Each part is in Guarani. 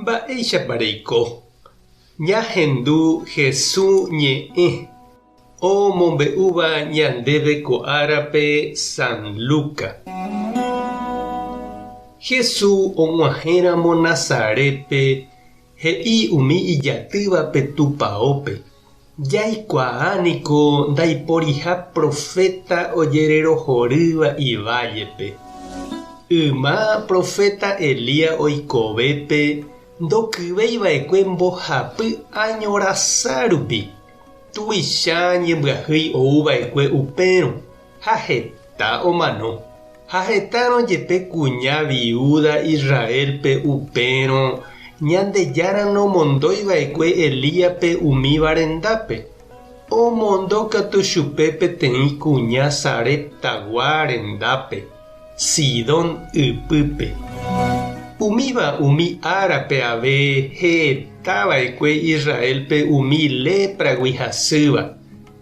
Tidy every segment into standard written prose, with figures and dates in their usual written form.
Mba'éichapa reiko? Ñahendu Hesu ñe'ẽ omombe'úva ñandéve ko árape San Luca. Hesu og̃uahẽramo Nazarétpe he'i umi ijatývape tupaópe, Jaikuaa niko ndaiporiha proféta ojererohorýva ivállepe. Yma proféta Elías oikovépe ndokyvéi va'ekue mbohapy áño rasa rupi. Tuicha ñembyahýi ou va'ekue upérõ ha heta omano. Ha hetárõ jepe kuña viúda Israélpe upérõ Ñandejára nomondói va'ekue Elíaspe umíva rendápe, omondo katu chupe peteĩ kuña Sareptagua rendápe, Sidón ypýpe. Umíva umi árape ave heta va'ekue Israélpe umi lépragui hasýva.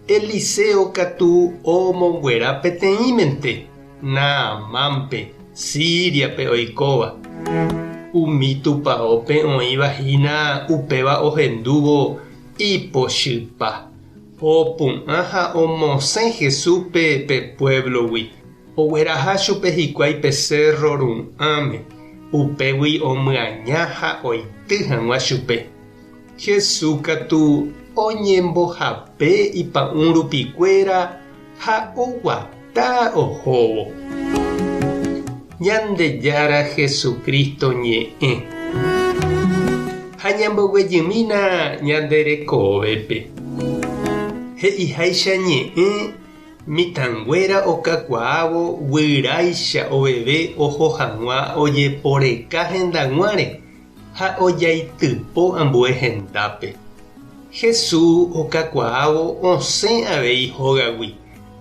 Eliseo katu omonguera peteĩmente, Naamánpe, Síriape oikóva. Umi tupaópe oĩva hína upéva ohendúvo ipochypa, opu'ã ha omosẽ Jesúspe pe puévlogui, ogueraha chupe hikuái pe sérro ru'ãme, upégui omyaña ha oity hag̃ua chupe. Jesús katu oñembohape ipa'ũ rupikuéra ha oguata ohóvo. Ñandejára Jesucristo ñe'ẽ. Ha ñamboguejymína ñande rekovépe. He'iháicha ñe'ẽ mitãnguéra okakuaávo guyráicha oveve oho hag̃ua ojeporeka hendag̃uáre ha ojaitypo ambue hendápe. Jesús okakuaávo osẽ avei hógagui,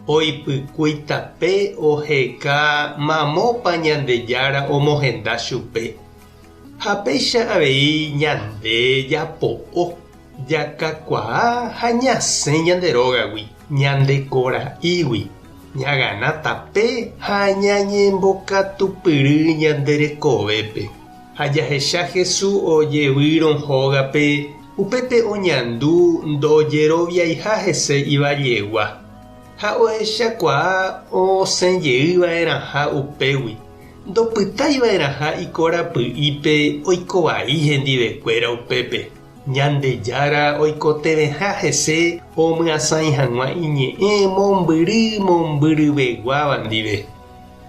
oipykúi tape oheka mamópa Ñandejára omohenda chupe. Ha péicha avei ñande japo'o, jakakuaa ha ñasẽ ñande rógagui, ñande kora'ígui, ñagana tape ha ñañembokatupyry ñande rekovépe. Ha jahecha Jesús ojevýrõ hógape, upépe oñandu ndojeroviaiha hese ivallegua, ha ohechakuaa osẽ jey va'erãha upégui, ndopytái va'erãha ikorapy'ípe oiko vai hendivekuéra upépe. Ñandejára oikotevẽha hese omyasãi hag̃ua iñe'ẽ mombyry mombyryveguáva ndive.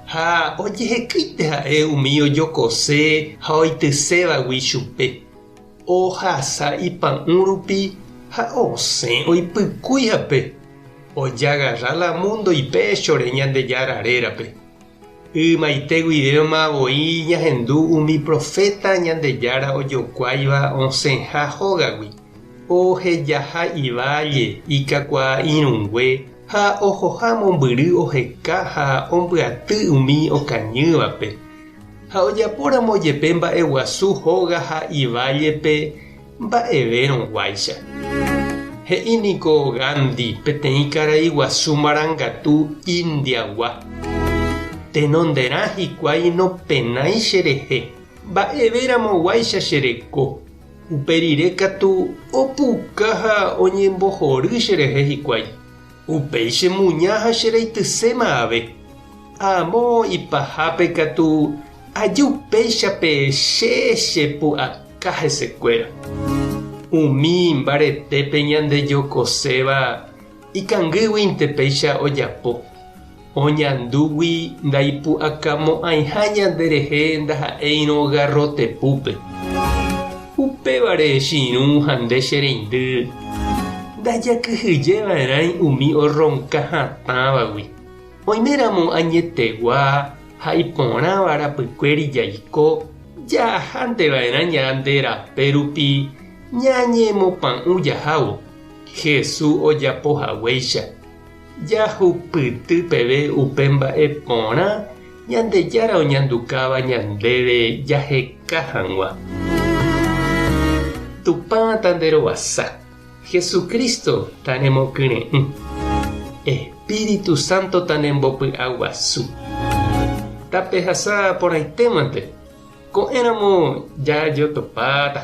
Ha ojehekýinte ha'e umi ojokose ha oitysévagui chupe, ohasa ipa'ũ rupi ha osẽ oipykúi hape, ojagarra la múndo ipéchore Ñandejára rérape. Ymaite guivéma voi ñahendu umi proféta Ñandejára ojokuáiva osẽha hógagui, ohejaha iválle ikakuaa irũngue Ha ohoha mombyry oheka ha ombyaty umi okañývape. Ha ojapóramo jepe mba'eguasu hóga ha ivállepe mba'evérõguáicha. He'i niko Gandhi peteĩ karai guasu marangatu India-gua. Tenonderã hikuái nopenái cherehe, mba'everamoguáicha che reko. Upe rire katu opuka ha oñembohory cherehe hikuái. Upéi che muña ha che reityséma ave. Amo ipahápe katu aju péichape che chepu'aka hesekuéra. Umi mbaretépe ñandejokoséva ikangýguinte péicha ojapo, oñandúgui ndaipu'akamo'ãiha ñanderehe ndaha'éirõ garrotepúpe. Upévare che irũ ha nde che reindy, ndajakyhyje va'erãi umi orronka hatãvagui. Oiméramo añetegua ha iporãva rapykuéri jaiko, jahánte va'erã ñande rape rupi ñañemopa'ũ jahávo, Jesús ojapo haguéicha. Jahupyty peve upe mba'e porã Ñandejára oñandukáva ñandéve jaheka hag̃ua. Tupã tanderovasa, Jesucristo tanemokyre'ỹ, Espíritu Santo tanembopy'aguasu. Tapehasa porãitémante. Ko'ẽramo jajotopáta.